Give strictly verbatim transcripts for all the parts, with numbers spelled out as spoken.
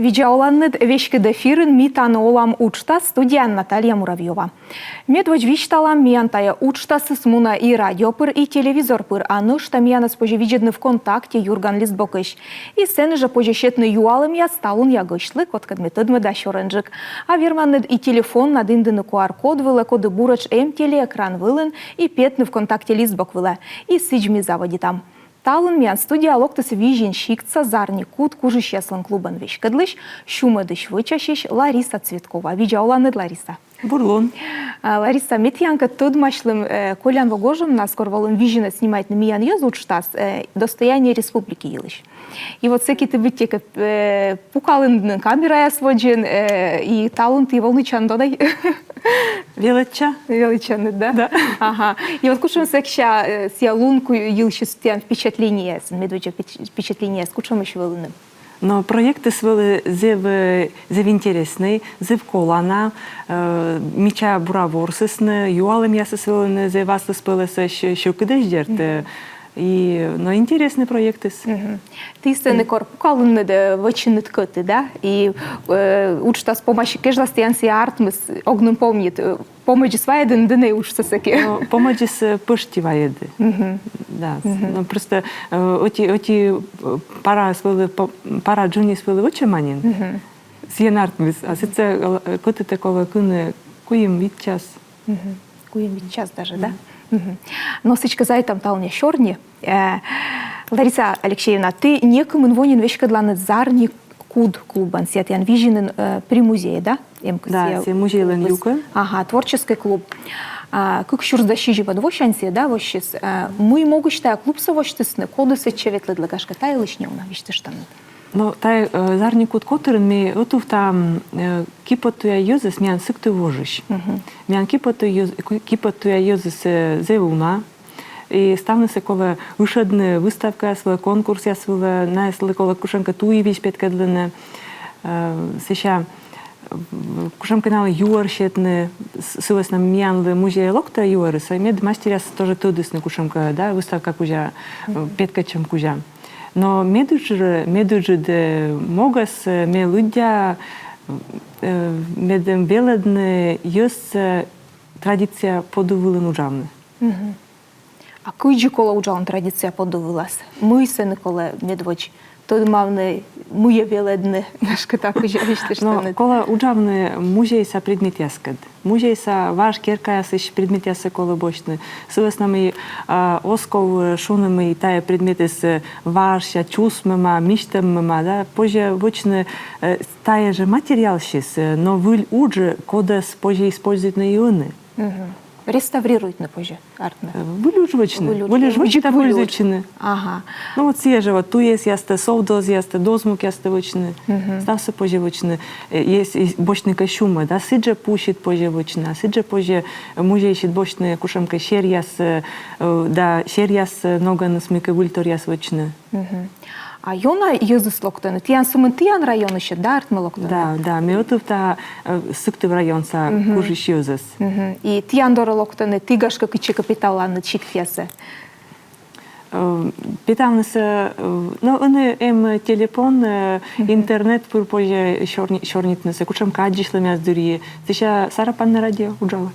Видза оланныд! Веськыд эфирын «Ми тані олам» уджтас, студияын Наталья Муравьёва. Медводз висьталам, миян тайӧ уджтасыс мунӧ и радио пыр, и телевизор пыр, а нӧшта миянӧс позьӧ видзӧдны ВКонтакте «Юрган» листбокысь. И сэні жӧ позьӧ сетны юалӧмъяс талунъя гӧсьтлы, кодкӧд ме тӧдмӧда сёрӧнджык. А верманныд и телефоннад индыны Q R-код вылӧ, коді буретш эм телеэкран вылын, и петны ВКонтакте листбок вылӧ. И сідз, ми заводитам. Талун миян студияӧ локтіс Визин сиктса «Зарни куд» кужысьяслӧн клубӧн веськӧдлысь, сюмӧдысь вӧчасьысь Лариса Цветкова. Видза оланныд, Лариса! Бур лун. А, Лариса, ме тіянкӧд тӧдмасьлім, э, колян во гожӧмнас, кор волім Визинӧ снимайтны миян йӧз уджтас, э, «Достояние республики» йылысь. И вот сэки ті быттьӧкӧ, э, пукалінныд камераяс водзын, э, и талун ті волнуйтчанныд, да? Велӧдча. Велӧдчанныд, да? Да. Ага. И вот кутшӧм сэкся, э, сійӧ лун ку-, йылысь тіян впечатлениеяс, медводдза впечат-, впечатлениеяс, кутшӧмӧсь вӧліны? Но проектыс вӧлі зэв, зэв интереснӧй, зэв колана, э, мича бура ворсісны, юалӧмъясыс вӧліны зэв аслыспӧлӧсӧсь, сьӧкыдӧсь, дерт, э, и, но интереснӧй проектыс. Ті сэні кор пукалінныд, э, вӧчинныд кӧті, да? И, э, уджтас помасьӧм кежлас тіян сійӧ артмис, ог нин помнит, э, помӧдзыс вайӧдінныд нин уджсӧ сэки? Но, помӧдзыс, э, пӧшти вайӧді. Да. Но просто, э, ӧти, ӧти, э, параыс вӧлі, па-, пара джынйыс вӧлі вӧчӧма нин. Сійӧн артмис. А сэтчӧ, э, кӧтітӧ колӧ кыны куим-вит час. Куим-вит час даже, да? Но сідзкӧ заводитам талунъя сёрни. Э, Лариса Алексеевна, ті некымын во нин веськӧдланныд «Зарни куд» клубӧн, сійӧ тіян Визинын, э, при музее, да? Эм кӧ. Да, сійӧ, сійӧ музейлӧн юкӧн. Ага, творческӧй клуб. А, кык сюрс дас сизимӧд восянь сійӧ, да, воссис. А мый могысь тайӧ клубсӧ восьтісны, коді сэтчӧ ветлӧдлӧ, гашкӧ, та йылысь неуна висьтыштанныд? Но тайӧ, э, «Зарни куд» котырын ми ӧтувтам, э, киподтуя йӧзӧс миян Сыктыв вожысь. Миян киподтуя йӧз-, ки-, киподтуя йӧзыс, э, зэв уна. И ставнысӧ колӧ ышӧдны выставкаяс вылӧ, конкурсъяс вылӧ, найӧслы колӧ кутшӧмкӧ туйвизь петкӧдлыны. Э, сэсся, э, кутшӧмкӧ налы юӧр сетны, с-, сы вӧсна миянлы музейӧ локтӧ юӧрыс, а мед мастеръяс тоже тӧдісны кутшӧмкӧ, да, выставка кузя, э, петкӧдчӧм кузя. Но медыджыд, медыджыд, э, могӧс, э, ме лыддя, э, медым велӧдны йӧзсӧ традиция подув вылын уджавны. А кыдзи колӧ уджавны традиция подув вылас? Мый сэні колӧ медводз тӧдмавны, мыйӧ велӧдны, гашкӧ, та кузя висьтыштанныд? Но колӧ уджавны музейса предметъяскӧд. Музейса, важ керкаясысь предметъяссӧ колӧ босьтны. Сы вӧсна мый, а, оз ков, э, шуны, мый тайӧ предметыс, э, важся, чусмӧма, мисьтӧммӧма, да, позьӧ вӧчны, э, тайӧ жӧ материалсьыс, э, но выль удж, кодӧс позьӧ используйтны и ӧні. Реставрируйтны позьӧ, артмӧ. Э, выль удж вӧчны. Выль удж. Выль удж вӧчны да пользуйтчыны. Ага. Ну вот сійӧ жӧ вот туесъястӧ, сов дозъястӧ, дозмукъястӧ вӧчны. Ставсӧ позьӧ вӧчны. Э, ес-, ес-, босьтны кӧ сюмӧд, да, сідзжӧ пусьыд позьӧ вӧчны, а сідзжӧ позьӧ, э, музейсьыд босьтны кутшӧмкӧ серъяс, э, да, серъяс, э, ногӧныс мыйкӧ выльторъяс вӧчны. А ёна йӧзыс локтӧны? Тіян сӧмын тіян районысьыд, да, артмӧ, локтӧны? Да, да, ме ӧтувта, э, Сыктыв районса кужысь йӧзӧс. И тіян дорӧ локтӧны, ті, гашкӧ, кытчӧкӧ петавланныд сиктъясӧ? Э, петавнысӧ, э, но ӧні эм телефон, э, интернет пыр позьӧ сёрни-, сёрнитнысӧ, кутшӧмкӧ аддзысьлӧмъяс дырйи, сэсся сарафаннӧй радио уджалӧ.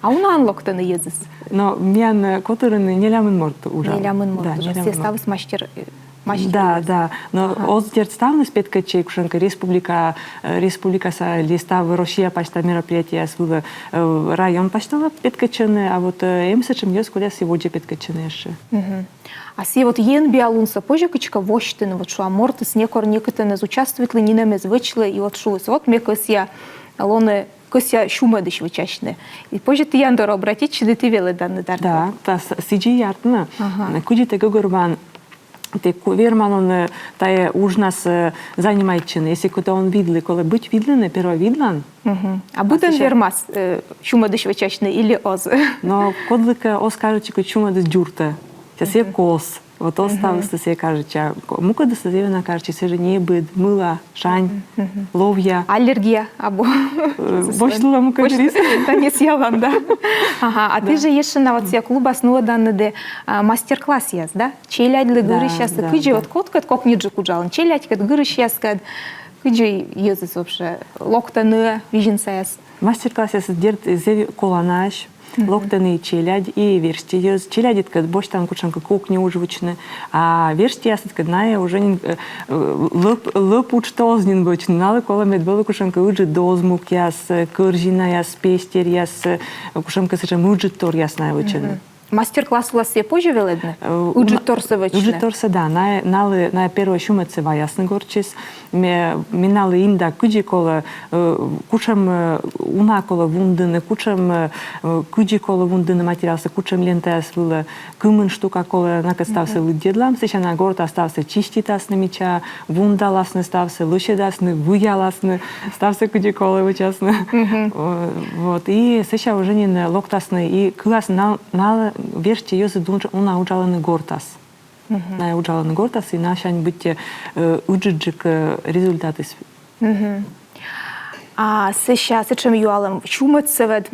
А унаӧн локтӧны йӧзыс? Но миян, э, котырын нелямын морт уджалӧ. Нелямын морт. Да, уджалӧ. Нелямын морт. Сійӧ ставыс мастер, э, мастер. Да, да. Но оз, дерт, ставныс петкӧдчӧй кутшӧмкӧ республика, э, республикаса ли став Россия пасьта мероприятиеяс вылӧ, э, район пасьтала петкӧдчӧны, а вот, э, эм сэтшӧм йӧз, кодъяс и водзӧ петкӧдчӧны ещӧ. А сійӧ вот енбиалунсӧ позьӧ кыдзкӧ восьтыны, вот шуам, мортыс некор некытӧн эз участвуйтлы, нинӧм эз вӧчлы, и вот шуис: вот ме кӧсъя лоны, кӧсъя сюмӧдысь вӧчасьны. И позьӧ тіян дорӧ обратитчыны, ті велӧданныд, да? Да, та с-, сідзи артмӧ. Ага. Кыдзи тэ гӧгӧрвоан, тэ ку-, верман лоны тайӧ уджнас, э, занимайтчыны, если кӧ тэ он видлы, колӧ быть видлыны, первой видлан. А быдӧн вермас, э, сюмӧдысь вӧчасьны или оз? Но кодлыкӧ оз кажитчы, кыдз сюмӧдыс дзуртӧ. Сейчас я кос. Вот оз ставыслы сійӧ кажитчы. Ко-, мукӧдыслы зэв ёна кажитчӧ, сійӧ жӧ небыд, мыла, шань, ловъя. Аллергия абу? Э, босьтлыла мукӧддырйи. Танец ялан, да? Ага, а ті жӧ ещӧ на вот сійӧ клубас нуӧданныд, а, мастер-классъяс, да? Челядьлы, гырысьяслы. Да, да. Кыдзи вот кодкӧд кокниджык уджалӧны, челядькӧд, гырысьяскӧд. Кыдзи йӧзыс вообще локтӧны визьнсаяс? Мастер-классъяс, дерт, зэв коланаӧсь. Локтӧны и челядь, и верстьӧ йӧз. Челядьыдкӧд босьтан кутшӧмкӧ кокни удж вӧчны. А верстьӧясыдкӧд найӧ уже нин, э, э, лӧп, лӧп уджтӧ оз нин вӧчны. Налы колӧ, мед вӧлі кутшӧмкӧ ыджыд дозмукъяс, э, корзинаяс, пестеръяс, э, кутшӧмкӧ сэтшӧм ыджыдторъяс найӧ вӧчӧны. Мастер-класс вылас сійӧ позьӧ велӧдны? Э, ыджыдторсӧ вӧчны? Ыджыдторсӧ, да. Найӧ, налы, найӧ первой сюмӧдсӧ ваясны гортсьыс. Ме, ме налы инда, кыдзи колӧ, э, кутшӧм, э, уна колӧ вундыны, кутшӧм, э, кыдзи колӧ вундыны материалсӧ, кутшӧм лентаяс вылӧ, кымын штука колӧ, накӧд ставсӧ лыддьӧдлам, сэсся найӧ гортас ставсӧ чиститасны мича, вундаласны ставсӧ, лӧсьӧдасны, выяласны, ставсӧ кыдзи колӧ вӧчасны. Э, вот, и сэсся уже нин локтасны, и кыасны на, на верстьӧ йӧзыд уна уджалӧны гортас. Найӧ уджалӧны гортас, и найӧ сянь быттьӧ, э, ыджыдджык, э, результатыс. А сэсся сэтшӧм юалӧм, сюмӧдсӧ ӧд,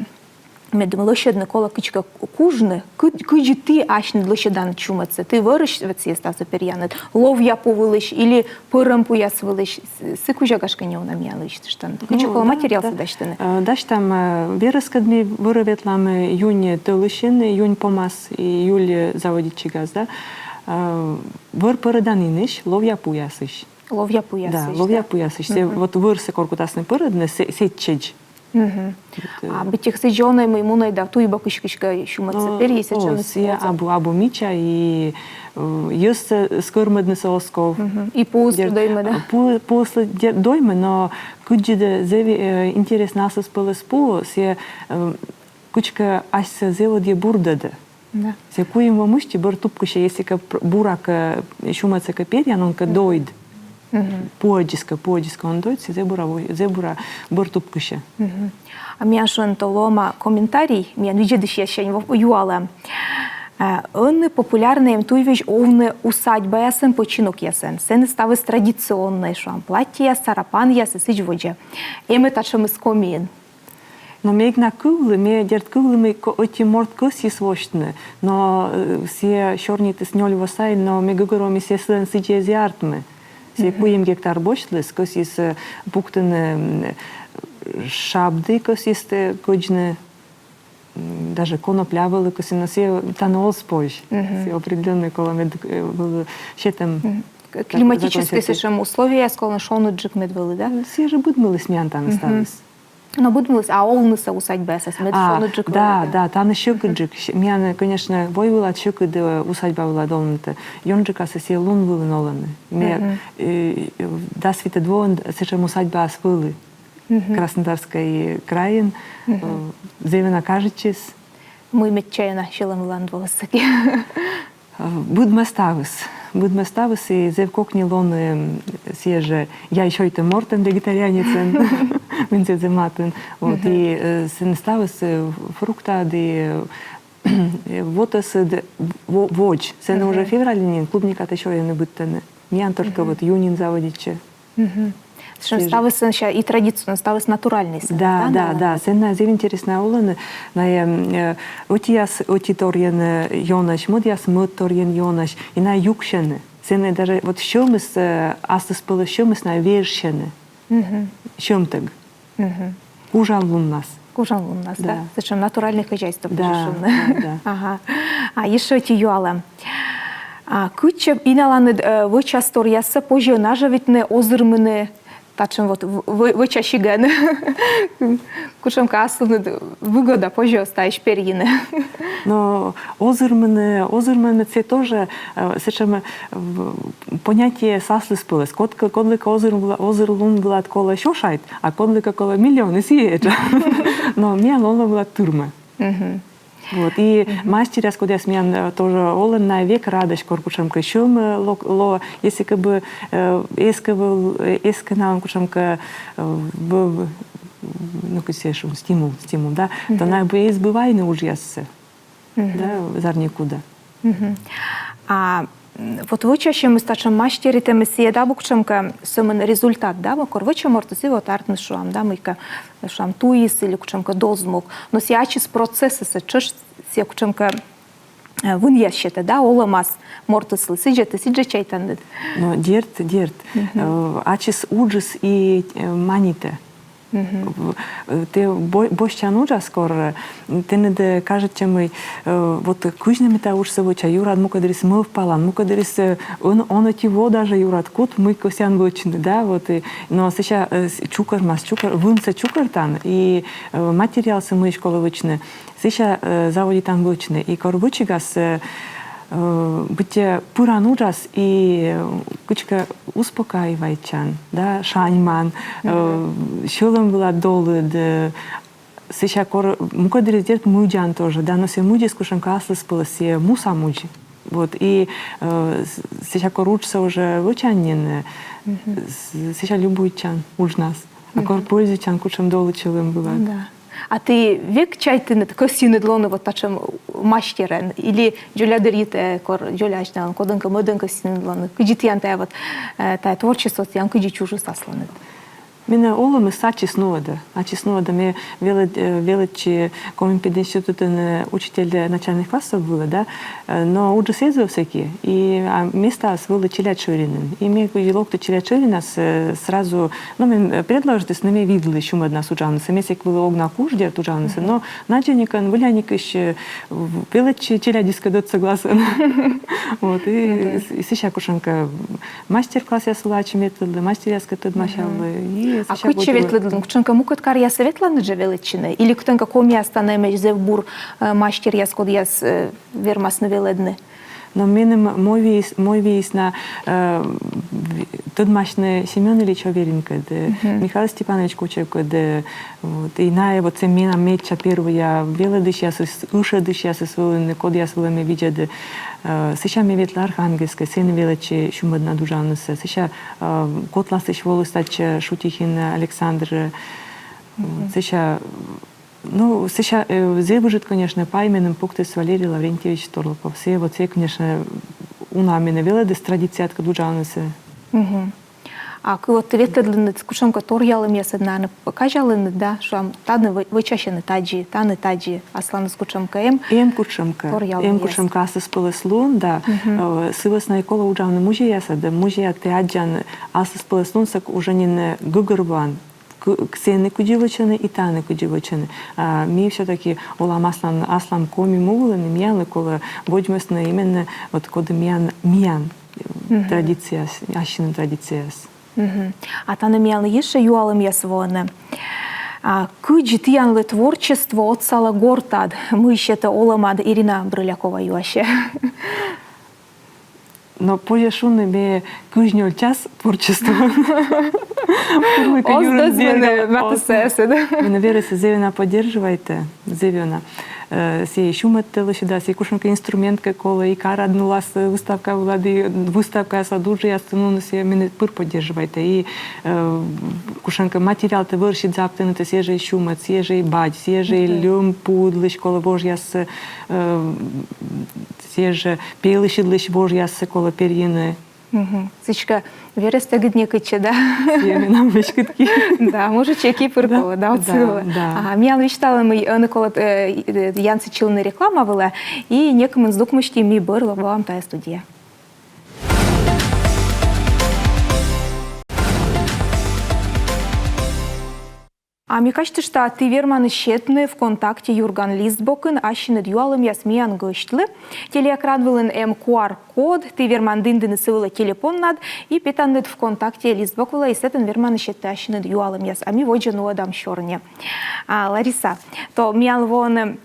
медым лӧсьӧдны, колӧ кыдзкӧ кужны, кы-, кыдзи ті асьныд лӧсьӧданныд сюмӧдсӧ? Ті вӧрысь ӧд сійӧс ставсӧ перъянныд, ловъя пу вылысь или пӧрӧм пуяс вылысь? Сы кузя, гашкӧ, неуна миянлы висьтыштан. Кыдзи колӧ материалсӧ дасьтыны? Э, дасьтам, э, верӧскӧд ми вӧрӧ ветлам, э, юнь тӧлысьын, юнь помас, июль заводитчигас, да. Э, вӧр пӧрӧдан инысь, ловъя пуясысь. Ловъя пуясысь, да? Да, ловъя пуясысь. Сійӧ вот вӧрсӧ кор кутасны пӧрӧдны, сэ-, сэтчӧдз. А быттьӧ сідз он, мый мунӧй да туйбӧ кыськӧ-кыськӧ сюмӧдсӧ перйис, сэтшӧм. О, сійӧ абу, абу мича, и, э, йӧзсӧ скӧрмӧднысӧ оз ков. И пуыс доймӧ, да? Пу-, пуыслы доймӧ, но кыдзи да зэв, э, интереснӧ аслыспӧлӧс пу, сійӧ, э, кыдзкӧ асьсӧ зэв ӧдйӧ бурдӧдӧ. Да. Сійӧ куим во мысти бӧр тупкысьӧ, если кӧ пр-, буракӧ, э, сюмӧдсӧ кӧ перъян, он кӧ дойд. Пуӧдзыс кӧ, пуӧдзыс кӧ он дойд, сійӧ зэв бура во-, зэв бура бӧр тупкысьӧ. А миян шуӧны, то лоӧма комментарий, миян видзӧдысьяс сянь во-, юалӧм. Э, ӧні популярнӧй эм туйвизь овны усадьбаясын, починокъясын. Сэні ставыс традиционнӧй, шуам, платтьӧяс, сарапанъяс и сідз водзӧ. Эм-ӧ татшӧмыс Комиын? Но ме эг на кывлы, ме, дерт, кывлі, мый ко-, ӧти морт кӧсйис восьтны, но, э, сійӧ сёрнитіс нёль во сайын, но ме гӧгӧрвои, мый сійӧ сылӧн сідзи эз и артмы. Сійӧ куим гектар босьтліс, кӧсйис, э, пуктыны, м, шабді, кӧсйис тэ кӧдзны, м, даже конопля вӧлі кӧсйис, но сійӧ тані оз позь. Сійӧ определённӧй колӧ, мед, э, вӧлі сетӧм. К-, климатическӧй сэтшӧм условиеяс колӧ шоныдджык мед вӧлі, да? Сійӧ жӧ быдмыліс миян тані ставыс. Но быдмыліс, а овнысӧ усадьбаясас мед шоныдджык вӧлі, да? Да, да, тані сьӧкыдджык. С-, миян, конечно, войвылад сьӧкыд, э, усадьба вылад овнытӧ. Ёнджыкасӧ сійӧ лун вылын олӧны. Ме, э, дас витӧд воын сэтшӧм усадьбаыс вӧлі Краснодарскӧй крайын, э, зэв ёна кажитчис. Мый медся ёна сьӧлӧм вылад воліс сэки. Быдмӧ ставыс. Быдмӧ ставыс, и зэв кокни лоны, м, сійӧ жӧ яй сёйтӧм мортӧн, вегетарианецӧн, мый зэв матын. Вот, и, э, сэн ставыс, э, фруктад и, э, вотӧсыд, во-, водз. Сэн уже февральын нин клубникатӧ сёйӧны, быдтӧны. Миян только вот юньын заводитчӧ. Сэтшӧм ставыс сэсся и традиционнӧй, ставыс натуральнӧй. Да, да, да. Сэн на зэв интереснӧ олӧны. Найӧ, э, ӧтияс ӧти торйӧн, э, ёнӧсь, мӧдъяс мӧд торйӧн ёнӧсь. И найӧ юксьӧны. Сэн даже вот сьӧмыс, э, аслыспӧлӧс сьӧмыс найӧ вежсьӧны. Сьӧмтӧг. Кужанлуннас. Кужанлуннас, да? Да. Сэтшӧм натуральнӧй хозяйство, да, позьӧ шуны. Да, да. Ага. А ещӧ ӧти юалӧм. А кытчӧ иналаныд, э, вӧчасторъяссӧ позьӧ нажӧвитны, озырмыны, татшӧм вот в-, в-, вӧчасигӧн? Кутшӧмкӧ аслыныд выгода позьӧ таысь перйыны? Но озырмыны, озырмыны сійӧ тоже, э, сэтшӧм, э, в-, понятие аслыспӧлӧс. Кодкӧ, кодлыкӧ озыр выла-, озыр лун вылад колӧ сё шайт, а кодлыкӧ колӧ миллион, и сійӧ этша. Но миян олӧм вылад тырмӧ. Вот. И мастеръяс, кодъяс миян, э, тоже олӧны, найӧ век радӧсь, кор кутшӧмкӧ сьӧм, э, ло-, лоӧ, если кӧ бы, э, эскӧ вӧл-, э, эскӧ налӧн кутшӧмкӧ, э, в-, в-, ну, кыдз шуны, стимул, стимул, да, то найӧ бы эз бы вайны уджъяссӧ. Да, зарни куда. А, м, вот вӧчасьӧмыс, татшӧм мастеритӧмыс, сійӧ да абу кутшӧмкӧ сӧмын результат, да, вот кор вӧчӧ мортыс, и вот артмис, шуам, да, мыйкӧ, шуам, туйыс или кутшӧмкӧ дозмук. Но сійӧ ачыс процессыс, тшӧтш сійӧ кутшӧмкӧ э, вынъяс сетӧ, да, олӧмас мортыслы. Сідз жӧ, ті сідз жӧ чайтанныд? Но дерт, дерт. Э, ачыс уджыс и, э, манитӧ. В-, э, тэ бо-, босьтчан уджас, кор, э, тэныд кажитчӧ, мый, э, вот кыдз нӧ ме тайӧ уджсӧ вӧча, юрад мукӧддырйиыс мӧвпалан, мукӧддырйиыс, э, он, он ӧти во даже юрад кут, мый кӧсъян вӧчны, да, вот, и, но сэсся, э, с-, чукӧрмас, чукӧр-, вынсӧ чукӧртан, и, э, материалсӧ, мыйысь колӧ вӧчны, сэсся, э, заводитан вӧчны. И кор вӧчигас, э, э, быттьӧ пыран уджас и, э, кыдзкӧ успокаивайтчан, да, шаньман, э, сьӧлӧм вылад долыд, э, сэсся кор мукӧддырйиыс, дерт, мудзан тоже, да, но сійӧ мудзыс кутшӧмкӧ аслыспӧлӧс, сійӧ муса мудз. Вот, и, э, с-, сэсся кор уджсӧ уже вӧчан нин, э, с-, сэсся любуйтчан уджнас. А кор пользуйтчан, кутшӧм долыд сьӧлӧм вылад. Да. А ті век чайтінныд, кӧсйинныд лоны вот татшӧм мастерӧн? Или дзоля дырйи тэ, кор дзоляӧсь налӧн, кодӧнкӧ мӧдӧн кӧсйинныд лоны? Кыдзи тіян тайӧ вот, э, тайӧ творчество, тіян кыдзи чужис асланыд? Менӧ олӧмыс ачыс нуӧдӧ, ачыс нуӧдӧ. Ме велӧд-, э, велӧдчи Коми пединститутын, э, учитель начальных классов вылӧ, да, э, но уджыс эз вӧв сэки, и, а, местаыс вӧлі челядь шӧринын. И ме кыдзи локті челядь шӧринас, э, сразу, но, мен, э, предложитіс, но ме видлі сюмӧднас уджавнысӧ. Ме сэк вӧлі ог на куж, дерт, уджавнысӧ, но надзӧникӧн, вӧляникысь, э, в-, велӧдчи челядьыскӧд ӧд согласӧн. Вот, и, и сэсся кутшӧмкӧ мастер-классъяс вылӧ ачым ветлӧдлі, мастеръяскӧд тӧдмасялі. И а сэсся кытчӧ ветлӧдлін? Кутшӧмкӧ мукӧд каръясӧ ветланныд жӧ велӧдчыны? Или кытӧнкӧ Комиас тані эмӧсь зэв бур, э, мастеръяс, кодъяс, э, вермасны велӧдны? Но меным мойвиис, мойвиис на, э, в-, тӧдмасьны Семён Ильич Аверинкӧд, э, Михаил Степанович Кочевкӧд, э, вот, и найӧ вот сійӧ менам медся первойя велӧдысьясыс, ышӧдысьясыс вӧліны, кодъяс вылӧ ме видзӧді. Э, сэсся ме ветлі Архангельскӧ, сэні велӧдчи сюмӧднад уджавнысӧ. Сэсся, э, Котласысь воліс татчӧ Шутихин Александр, э, вот, сэсся, ну, сэсся, э, зэв ыджыд, конечно, пай меным пуктіс Валерий Лаврентьевич Торлопов. Сійӧ вот, сійӧ, конечно, уна менӧ велӧдіс традицияыскӧд уджавнысӧ. А кӧ вот ветлӧдлінныд, кутшӧмкӧ торъялӧмъясӧ, наверно, казялінныд, да, шуам, тані вӧ-, вӧчасьӧны тадзи, тані тадзи, асланыс кутшӧмкӧ эм? Эм кутшӧмкӧ, эм кутшӧмкӧ аслыспӧлӧслун, да. Э, сы вӧсна и колӧ уджавны музейясад, да, музеяд тэ аддзан аслыспӧлӧслунсӧ уже нин, э, гӧгӧрвоан, к-, к-, сэні кыдзи вӧчӧны и тані кыдзи вӧчӧны. А ми всё-таки олам аслам, аслам коми му вылын, и миянлы колӧ водзмӧстны именно вот коді миян, миян традицияяс, ассьыным традицияяс. А тані миянлы ещӧ юалӧмъяс воӧны. А кыдзи тіянлы творчество отсалӧ гортад, мый сетӧ олӧмад, Ирина Брылякова юасьӧ. Но позьӧ шуны, ме кызь нёль час творчество. Оз дӧзмыны матыссаясӧ, да? Менӧ верӧсӧй зэв ёна поддерживайтӧ, зэв ёна. Э, сійӧ сюмӧдтӧ лӧсьӧдас, сійӧ кутшӧмкӧ инструмент кӧ колӧ, и карад нулас, э, выставка вылад, и выставкаясад уджъяс нуны, сійӧ менӧ пыр поддерживайтӧ. И, э, кутшӧмкӧ материалтӧ вӧрсьыд заптыны, то сійӧ жӧ и сюмӧд, сійӧ жӧ и бадь, сійӧ жӧ и льӧм пуыдлысь колӧ вожъяссӧ, э, сійӧ жӧ пелысьыдлысь вожъяссӧ колӧ перйыны. Сідзкӧ, верӧстӧгыд некытчӧ, да? Сійӧ менам веськыд ки. Да, мужичӧй ки пыр колӧ, да, отсылӧ. Ага, миян висьталӧм, мый ӧні колӧ, э, э, янсӧдчывны реклама вылӧ, и некымын здук мысти ми бӧр воам тайӧ студияӧ. А ме казьтышта, ті верманныд сетны «ВКонтакте» «Юрган» лист бокын ассьыныд юалӧмъяс миян гӧсьтлы. Телеэкран вылын эм QR-код, ті верманныд индыны сы вылӧ телепоннад и петанныд «ВКонтакте» лист бок вылӧ, и сэтӧн верманныд сетны ассьыныд юалӧмъяс. А ми водзӧ нуӧдам сёрни. А, Лариса, то миян воӧны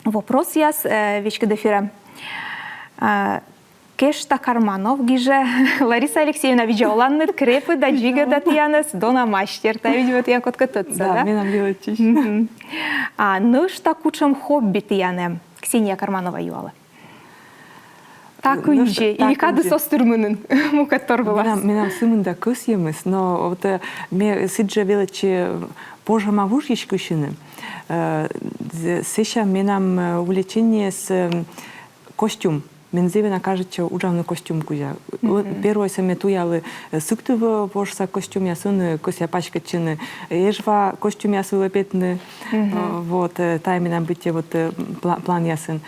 вопросъяс, э, веськыд эфирӧ. А, Кешта Карманов гижӧ: Лариса Алексеевна, видза оланныд, крепыда, дзигӧда тіянӧс, дона мастер. Тайӧ, видимо, тіян кодкӧ тӧдса, да? Да, менам велӧдчысь. А нӧшта кутшӧм хобби тіян эм? Ксения Карманова юалӧ. Та кындзи, или кадыс оз тырмыны мукӧдтор вылас? Менам, менам сымында кӧсйӧмыс, но вот, э, ме сідзжӧ велӧдчи пожӧма вужйысь кыны. Э, з-, сэсся менам, э, увлечениеыс, э, костюм. Мен зэв ёна кажитчӧ уджавны костюм кузя. Первойсӧ ме туялі, э, Сыктыв вожса костюмъяс, ӧні кӧсъя паськӧдчыны Эжва костюмъяс вылӧ петны. Э, вот, э, тайӧ менам быттьӧ вот, э, пла-, планъясын.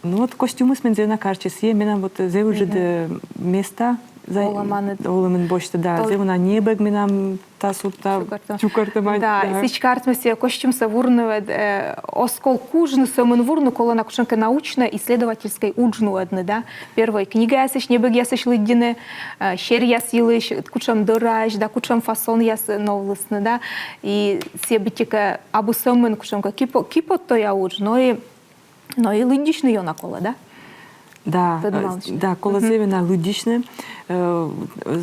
Ну вот костюмыс мен зэв ёна кажитчис, сійӧ менам вот зэв ыджыд, э, места за-, олӧмын босьтӧ, да, зэв ёна небӧг менам та сурта чукӧртӧма. Да, сідз артмӧ, сійӧ костюмсӧ вурны ӧд, э, оз ков кужны сӧмын вурны, колӧ на кутшӧмкӧ научнӧ-исследовательскӧй удж нуӧдны, да. Первой книгаясысь, небӧгъясысь лыддьыны, э, серъяс йылысь, кутшӧм дӧраӧсь, да, кутшӧм фасонъяс новлісны, да. И сійӧ быттьӧкӧ абу сӧмын кутшӧмкӧ кипо-, киподтоя удж, но и Но и лыддьысьны ёна колӧ, да? Да, э, да, колӧ зэв ёна лыддьысьны. Э,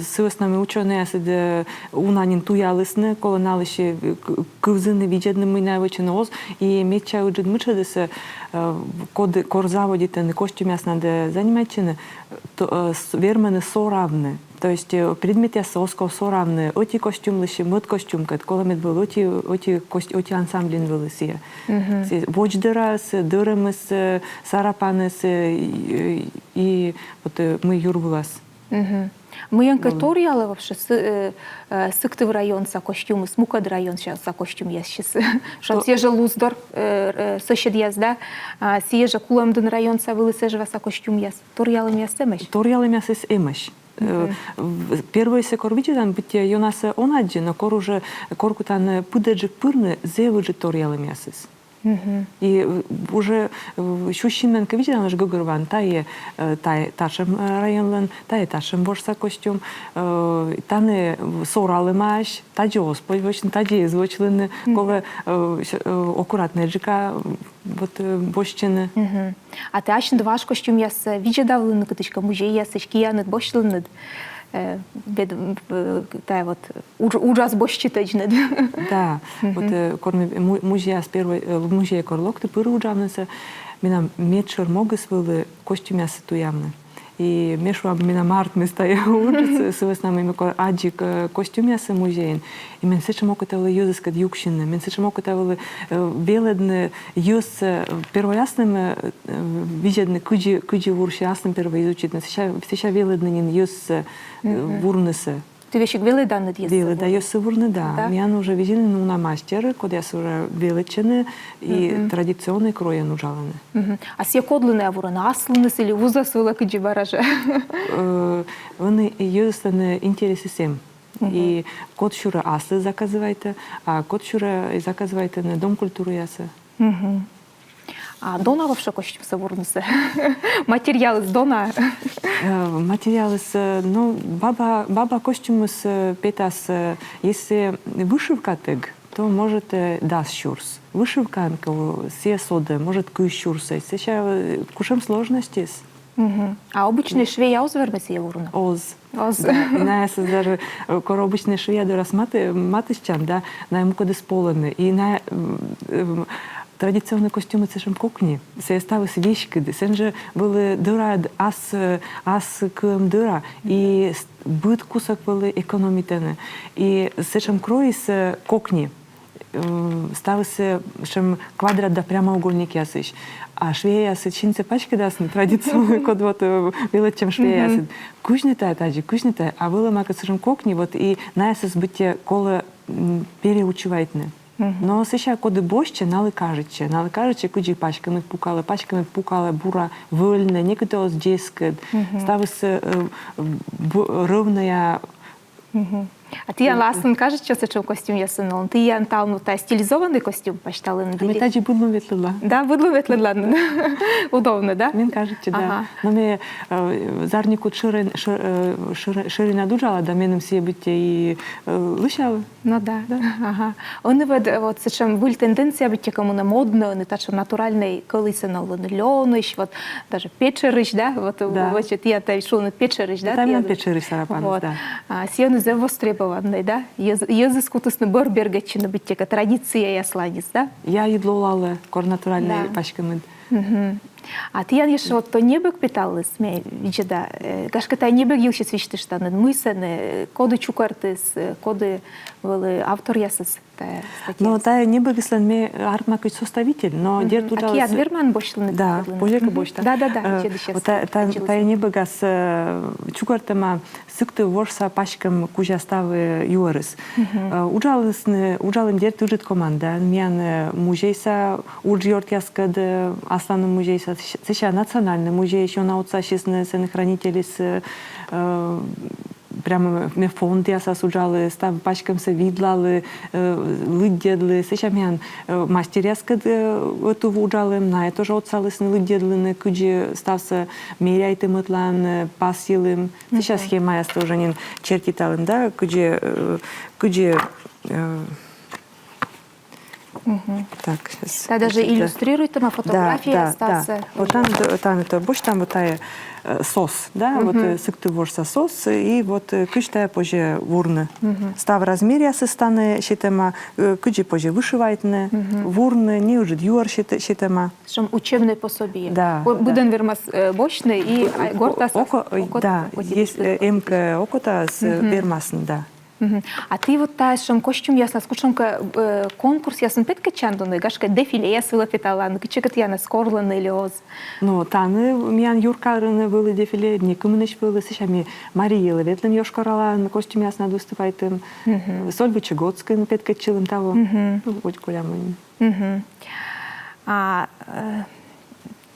сы вӧсна мый учёнӧйясыд, э, уна нин туялісны, колӧ налысь, э, к-, кывзыны, видзӧдны, мый найӧ вӧчӧны, оз. И медся ыджыд мытшӧдыс, э, код-, кор заводитӧны костюмъяснад занимайтчыны, то, э, с-, вермӧны соравны. То есть, э, предметъяссӧ оз ков соравны ӧти костюмлысь мӧд костюмкӧд, колӧ мед вӧлі ӧти, ӧти кос-, ӧти ансамбльын вӧлі сійӧ. Сійӧ водз дӧраыс, дӧрӧмыс, э, сарапаныс, э, и, и вот, э, мый юр вылас. Мыйӧнкӧ торъялӧ вообще Сы-, э, э, Сыктыв районса костюмыс мукӧд районса костюмъясысь? Шуам, сійӧ жӧ Луздор, э, э, соседъяс, да? А сійӧ жӧ Кулӧмдін районса вӧлі сэжваса костюмъяс. Торъялӧмъяс эмӧсь? Торъялӧмъясыс эмӧсь. Э, в-, первойсӧ кор видзӧдан, быттьӧ ёнасӧ он аддзы, но кор уже, кор кутан, э, пыдӧджык пырны, зэв ыджыд торъялӧмъясыс. И, э, уже, э, сюсь синмӧн кӧ видзӧдан, уже гӧгӧрвоан, тайӧ, э, тайӧ татшӧм, э, районлӧн, тайӧ татшӧм вожса костюм, э, тані соралӧмаӧсь, тадзи оз позь вӧчны, тадзи эз вӧчлыны, колӧ, э, с-, э, аккуратнӧйджыка, вот, э, босьтчыны. А ті асьныд важ костюмъяссӧ видзӧдавлінныд кытыськӧ музейясысь, кианыд босьтлінныд, э, бед-, э, тайӧ вот удж-, уджас босьтчытӧдзнад? Да, вот, э, кор ме му-, музейас первой, э, музейӧ кор локті пыр уджавнысӧ, менам медшӧр могыс вӧлі костюмъяссӧ туявны. И ме шуа, менам артмис тайӧ уджыс, сы вӧсна мый ме кор аддзи, э, костюмъяссӧ музейын, и мен сэтшӧм окота вӧлі йӧзыскӧд юксьыны, мен сэтшӧм окота вӧлі, э, велӧдны йӧзсӧ, э, первой аслым, э, э, видзӧдны, кыдзи, кыдзи вурсьӧ, аслым первой изучитны, сэсся, сэсся велӧдны нин йӧзсӧ, э, вурнысӧ. Ті весиг велӧданныд йӧзсӧ вурны? Велӧда йӧзсӧ вурны, да. Да? Миян уже видзӧны уна мастер, кодъяс уже велӧдчӧны и традиционнӧй кройӧн уджалӧны. А сійӧ кодлы найӧ вурӧны, аслыныс или вузӧс вылӧ, кыдзи бара жӧ? Э, ӧні йӧзыслӧн интересыс эм. И код сюрӧ аслыс заказывайтӧ, а код сюрӧ заказывайтӧны Дом культурыясӧ. А дона вообще костюмсӧ вурнысӧ? Материалыс дона? Э, материалыс, э, ну, баба, баба костюмыс, э, петас, э, если вышивкатӧг, то, может, э, дас сюрс. Вышивкаӧн кӧ, сійӧ содӧ, может, кызь сюрсӧдз. Сэсся, э, кутшӧм сложностьыс. А обычнӧй швея оз вермы сійӧ вурны? Оз. Оз. Да, и найӧс даже, э, кор обычнӧй швея дорас мат-, матыстчан, да, найӧ мукӧдыс полӧны. И найӧ, м, м, традиционнӧй костюмыс сэтшӧм кокни. Сійӧ ставыс веськыд. Сэн жӧ вӧлі дӧраыд ас, э, ас кыӧм дӧра. И с-, быд кусӧк вӧлі экономитӧны. И сэтшӧм кройыс, э, кокни. Э, ставыс, э, сэтшӧм квадрат да прямоугольникъясысь. А швеяясыд синсӧ паськӧдасны, традиционнӧй, код вот, э, велӧдчӧм швеяясыд. Кыдз нӧ тайӧ тадзи, кыдз нӧ тайӧ, а вӧлӧма кӧ сэтшӧм кокни, вот и найӧс быттьӧ колӧ, м, переучивайтны. Но сэсся коді босьтчӧ, налы кажитчӧ, налы кажитчӧ, кыдзи паськӧмыд пукалӧ, паськӧмыд пукалӧ бура, вӧльнӧ, некыті оз дзескӧд, ставыс, э, бу-, рӧвнӧя. А тіянлы аслыныд кажитчӧ сэтшӧм костюмъясыс нин? Тіян талун тайӧ стилизованнӧй костюм пасьталӧны. А ме тадзи быд лун ветлӧдла. Да, быд лун ветлӧдлан. Удобно, да? Мен кажитчӧ, да. Ага. Но ме, э, зарни кут шӧрин, шӧ-, э, шӧри-, шӧринад уджала, да меным сійӧ быттьӧ и, э, лӧсялӧ. Ну да. Да. Ага. Ӧні вот, вот сэтшӧм выль тенденция быттьӧкӧ мунӧ, моднӧ ӧні татшӧм натуральнӧй кӧлуйсӧ новлыны, лёнысь, вот даже петшӧрысь, да? Вот, да. Вот тіян тайӧ шуӧны петшӧрысь, да? Тайӧ менам петшӧрысь сарапаныс, да. А сійӧ ӧні зэв востребованнӧй, да? Йӧз-, йӧзыс кутісны бӧр бергӧдчыны быттьӧкӧ традицияясланьыс, да? Яйыд лолалӧ, кор натуральнӧй паськӧмыд. А тіян ещӧ вот то небӧг петаліс, ме видзӧда, э, гашкӧ, тайӧ небӧг йылысь висьтыштанныд, мый сэні, э, коді чукӧртіс, э, коді вӧлі авторъясыс? тая статья? Но тая небӧгыслӧн ме артма кыдз составитель, но дерт уджаліс... А киад верман босьтны? Да, позьӧ кӧ босьта. Да, да, да. Э, вот та- та- тая небӧгас, э, чукӧртӧма Сыктыв вожса паськӧм кузя став юӧрыс. Э, уджалісны, уджалім дерт ыджыд команда, миян, э, музейса уджъёртъяскӧд, э, асланым музейса, сэсся национальнӧй музейысь ёна отсасисны, сэн хранительыс, э, прямо ме фондъясас уджалі, став паськӧмсӧ видлалі, э, лыддьӧдлі, сэсся миян, э, мастеръяскӧд, э, ӧтув уджалім, найӧ тоже отсалісны лыддьӧдлыны, кыдзи ставсӧ меряйтім ӧтлаын, э, пасйылім, сэсся схемаяс тоже нин чертиталім, да, кыдзи, э, кыдзи, э, так, щас. Да, даже иллюстрируйтӧма, фотография ставсӧ. Вот там, там это, босьтам вот тая, э, сос, да, вот, э, Сыктыв вожса сос, и вот, э, кыдз тая позьӧ вурны. Став размеръясыс тані сетӧма, э, кыдзи позьӧ вышивайтны, вурны, неыджыд юӧр сет- сетӧма. Сэтшӧм учебнӧй пособие. Да, да. Быдӧн вермас, э, босьтны и, а, гортас... Око- э, да, есть, э, эм кӧ окотаыс, э, вермасны, да. А ті вот тая сэтшӧм костюмъяснас кутшӧмкӧ, э, конкурсъясын петкӧдчанныд, гашкӧ, дефилеяс вылӧ петаланныд, кытчӧкӧ тіянӧс корлӧны ли оз? Но тані миян юркарын вӧлі дефиле, некымынысь вӧлі, сэсся ми Марий Элӧ ветлім, Йошкар-Олаын костюмъяснад выступайтім, Сольвычегодскын петкӧдчылім таво. Ну, вот кольӧм. А, э,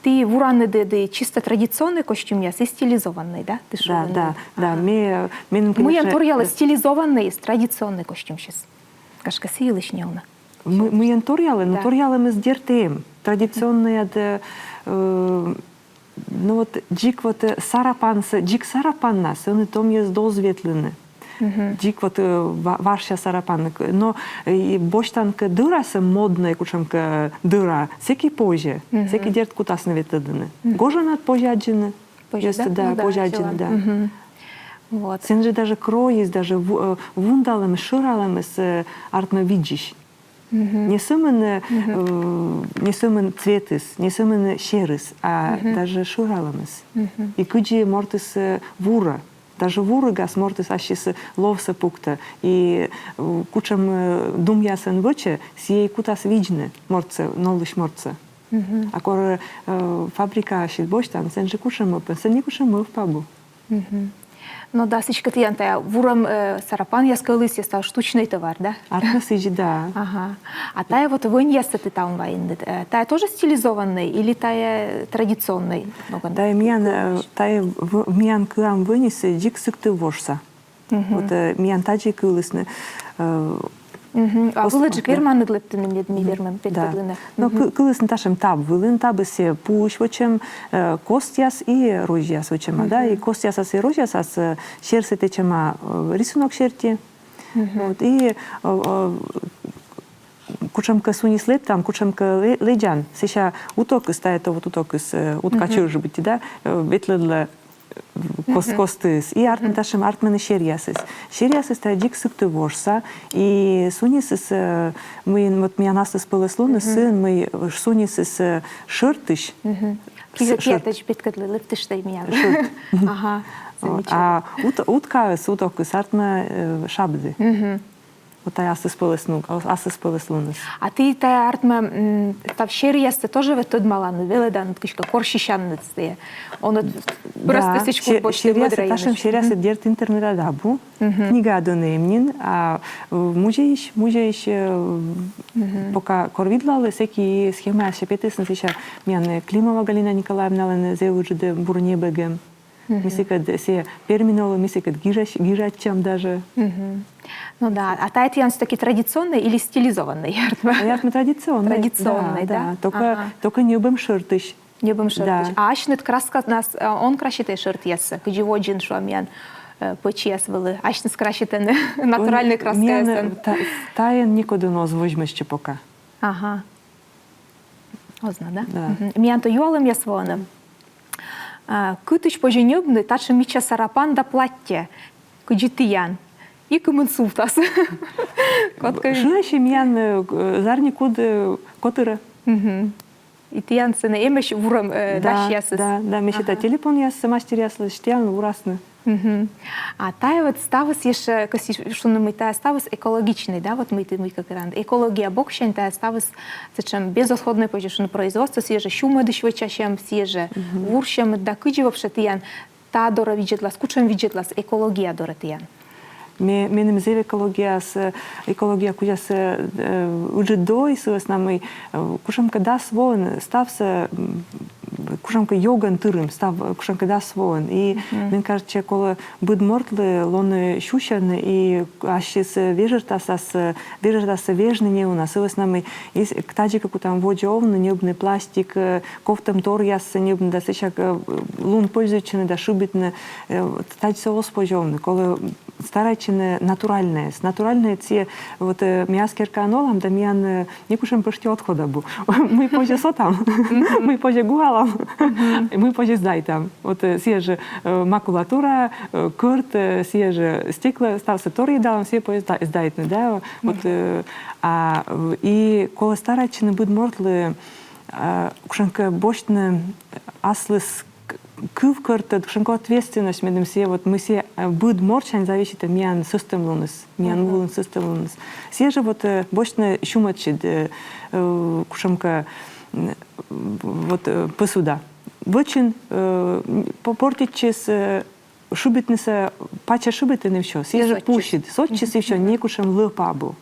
ті вуранныд ӧд и чисто традиционнӧй костюмъяс и стилизованнӧй, да? Ті шуанныд. Да, да, да. Ме- меным, конечно... Мыйӧн торъялӧ стилизованнӧй и традиционнӧй костюмсьыс? Гашкӧ, сы йылысь неуна. Мыйӧн торъялӧ, но торъялӧмыс дерт эм. Традиционнӧйяд, э, ну вот, дзик вот, э, сарапансӧ, дзик сарапаннас ӧні томъяс оз ветлыны. Дзик вот, э, ва- важся сарапан. Но, э, и босьтан кӧ дӧрасӧ моднӧй кутшӧмкӧ дӧра, сэки позьӧ, сэки дерт кутасны ветлӧдлыны. Гожӧмнад позьӧ аддзыны. Позьӧ, да? Да, ну да, позьӧ аддзыны, да. Вот. Сэн жӧ даже кройыс, даже ву- э, вундалӧмыс, шӧралӧмыс, э, артмӧ видзысь. Не сӧмын, э, не сӧмын цветыс, не сӧмын серыс, а даже шӧралӧмыс. И кыдзи мортыс, э, вурӧ. Даже вуригас мортыс ассьыс ловсӧ пуктӧ. И, э, кутшӧм, э, думъясӧн вӧчӧ, сійӧ и кутас видзны мортсӧ, нолысь мортсӧ. А кор, э, фабрикаысь босьтан, сэн жӧ кутшӧм мӧвпӧн, сэн некутшӧм мӧвп абу. Ну да, сідзкӧ, тіян тая вурӧм, э, сарапанъяс, кӧлуйыс, став штучнӧй товар, да? Артмӧ сідз, да. Ага. А тая вот вӧньяссӧ ті талун вайинныд, э, тая тоже стилизованнӧй или тая традиционнӧй? Тая миян, э, тая в- миян кыам вӧньыс, э, дзик Сыктыв вожса. Вот, э, миян тадзи кылісны, э, А вылӧджык верманныд лэптыны, мед ми вермам петкӧдлыны? Но кы- кылісны татшӧм таб вылын, табыс сійӧ пуысь вӧчӧм, э, костъяс и розьяс вӧчӧма, да, и костъясас и розьясас, э, серсӧ тэчӧма, э, рисунок серти. Вот, и, э, э, кутшӧмкӧ сунис лэптан, кутшӧмкӧ лэ- лэдзан, сэсся утокыс, тая то вот утокыс, э, утка чӧж быттьӧ, да, э, ветлӧдлӧ кос- костыс. И артмӧ татшӧм, артмӧны серъясыс. Серъясыс тая дзик Сыктыв вожса. И сунисыс, э, мыйын, вот миян аслыспӧлӧслуныс, сын, мый, э, сунисыс, э, шӧртысь. Кизӧ петкӧдлы, лэптышт тай миян. Шӧрт. Ага. Вот. А ут- уткаыс, утокыс артмӧ, э, шабді. Вот тая аслыспӧлӧслун, аслыспӧлӧслуныс. А ті тая артмӧ, м, став серъяссӧ тоже вед тӧдмаланныд, велӧданныд кыськӧ корсьысянныд сійӧ? Онӧ просто сідз кут босьтны серъяссӧ, мӧдаръясӧ. Татшӧм серъяссӧ дерт интернетад абу. Книгаад ӧні эм нин, а, э, музейысь, музейысь, э, пока кор видлалі, сэки схемаяс петісны, сэсся миян, э, Климова Галина Николаевналӧн зэв ыджыд бур небӧг эм. Ми сыкӧд сійӧ перминол, ми сыкӧд гижа- гижасям даже. Ну да, а тая тіян всё-таки традиционнӧй или стилизованнӧй, артмӧ? Артмӧ традиционнӧй. Традиционнӧй, да? Только, только ньӧбӧм шӧртысь. Ньӧбӧм шӧртысь. А асьныд красканас, э, он краситӧй шӧртъяссӧ, кыдзи водзын, шуам, миян, э, пӧчьяс вӧлі асьныс краситӧны натуральнӧй краскаясӧн? Миян, э, та- таӧн некодӧн оз возьмӧдчы пока. Ага. Оз на, да? Да. Миян то юалӧмъяс воӧны. А кытысь позьӧ ньӧбны татшӧм мича сарапан да платтьӧ, кыдзи тіян? И кымын сувтас? Кодкӧ... Шуӧ, миян, э, Зарни куд, э, котырӧ. И тіян сэні эмӧсь вурӧм, э, Да, дасьясыс. Да, да, ме сета телефонъяссӧ, мастеръяслы, тіян вурасны. Мгм. А тайӧ вот ставыс ещӧ, кӧсъя шуны, мый тайӧ ставыс экологичнӧй, да, вот мый ті мыйкӧ керанныд. Экология боксянь тайӧ ставыс сэтшӧм безотходнӧй, позьӧ шуны, производство, сійӧ жӧ сюмӧдысь вӧчасьӧм, сійӧ жӧ вурсьӧмыд, да кыдзи вообще тіян та дорӧ видзӧдлас, кутшӧм видзӧдлас экология дорӧ тіян? Ме, меным зэв экологияыс, э, экология кузяыс, э, ыджыд дой, сы вӧсна мый, э, кутшӧмкӧ дас воын ставсӧ, м, кутшӧмкӧ ёгӧн тырим, став, кутшӧмкӧ дас воын. И мен кажется, колӧ быд мортлы лоны сюсьӧн и ассьыс вежӧртасас, вежӧртасас вежны неуна, сы вӧсна мый, ес-, тадзи кӧ кутам водзӧ овны, ньӧбны пластик, э, ковтӧмторъяссӧ ньӧбны да сэсся, э, лун пользуйтчыны да шыбитны, э, тадзи оз позь овны, колӧ старайтчыны натуральнӧйӧс. Натуральнӧйӧс сійӧ, вот, э, ми ас керкаын олам, да миян, э, некутшӧм пӧшти отход абу. Мый позьӧ, сотам, мый позьӧ, гуалам, мый позьӧ, сдайтам. Вот, э, сійӧ жӧ, э, макулатура, э, кӧрт, э, сійӧ жӧ стекло, ставсӧ торйӧдалам, сійӧ позьӧ сда-, сдайтны, да. Вот, э, а, в-, и колӧ старайтчыны быд мортлы, э, кутшӧмкӧ босьтны аслыс к-, кывкӧртӧд, кутшӧмкӧ ответственность, медым сійӧ, вот, мый сійӧ, э, быд мортсянь зависитӧ миян сӧстӧмлуныс, миян вылын сӧстӧмлуныс. Сійӧ жӧ вот, э, босьтны сюмӧдысь, э, э, кутшӧмкӧ, м, вот, э, посуда. Вӧчин, э, м, по-, портитчис, э, шыбитнысӧ, пачӧ шыбитны и всё. Сійӧ жӧ пусьыд, сотчис и всё, некутшӧм лӧп абу.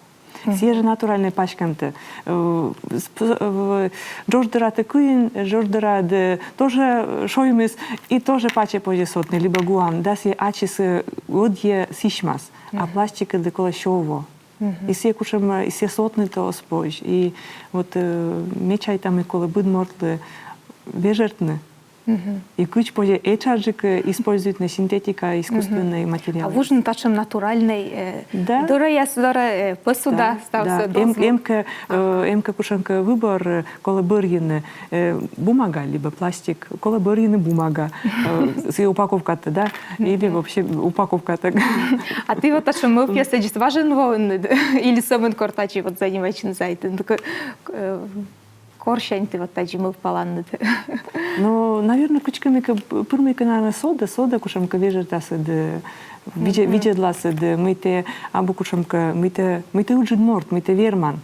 Сійӧ жӧ натуральнӧй паськӧмтӧ. Э, с-, п-, э, джодждӧратӧ кыин, джодждӧрад, э, тоже, э, шоймис, и тоже пачӧ позьӧ сотны, либӧ гуан, да сійӧ ачыс, э, ӧдйӧ сісьмас. А пластикыдлы колӧ сё во. И сійӧ кутшӧм, э, и сійӧ сотны тоже оз позь. И вот, э, ме чайта, мый колӧ быд мортлы вежӧртны. И кыдз позьӧ этшаджык, э, используйтны синтетика, искусственнӧй материал. А вуджны татшӧм натуральнӧй, э, дорӧяс дорӧ, э, посуда, да, ставсӧ, да. Эм-, эм кӧ, э, эм кӧ кутшӧмкӧ выбор, э, колӧ бӧрйыны, э, бумага либӧ пластик, колӧ бӧрйыны бумага, э, сійӧ упаковкатӧ, да, или вообще упаковкатӧ. А ті вот татшӧм мӧвпъясӧдзыс важӧн воинныд, или сӧмын кор тадзи вот занимайтчыны сайтӧн, к-, к-, э, корсянь ті вот тадзи мӧвпаланныд? Ну, наверно, кутшӧмкӧ, пыр мыйкӧ, наверно, содӧ, содӧ кутшӧмкӧ вежӧртасыд, видзӧ-, видзӧдласыд, мый тэ абу кутшӧмкӧ, мый тэ, мый тэ ыджыд морт, мый тэ верман.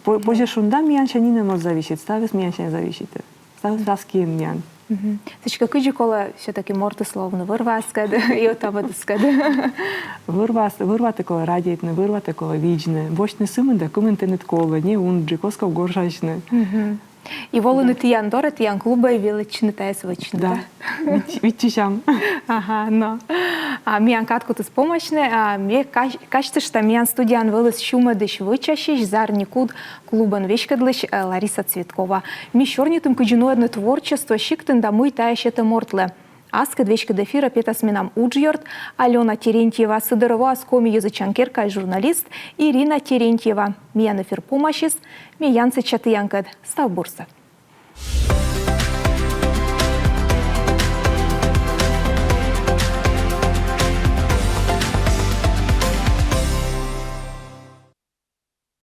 По-, позьӧ шуны, да, миянсянь нинӧм оз зависит, ставыс миянсянь зависит. Ставыс аски миян. Сідзкӧ, кыдзи колӧ всё-таки мортыслы овны вӧр-ваыскӧд и ӧта-мӧдыскӧд? Вӧр-ваыс-, вӧр-ватӧ колӧ радейтны, вӧр-ватӧ колӧ видзны. Босьтны сымында, кымын тэныд колӧ, не унджык, оз ков горшасьны. И волыны тіян дорӧ, тіян клубӧ, велӧдчыны тайӧс вӧчны, да? Да. Виччысям. Ага, но. А миян кадкутыс помасьӧ, а ме ка-, казьтышта, миян студияын вӧліс сюмӧдысь вӧчасьысь, «Зарни куд» клубӧн веськӧдлысь, э, Лариса Цветкова. Ми сёрнитім, кыдзи нуӧдны творчество сиктын да мый тайӧ сетӧ мортлы. Аскӧд веськыд эфирӧ петас менам уджъёрт Алёна Терентьева, сы дорӧ воас Коми йӧзӧдчан керкаысь журналист Ирина Терентьева. Миян эфир помасис, ме янсӧдча тіянкӧд. Став бурсӧ.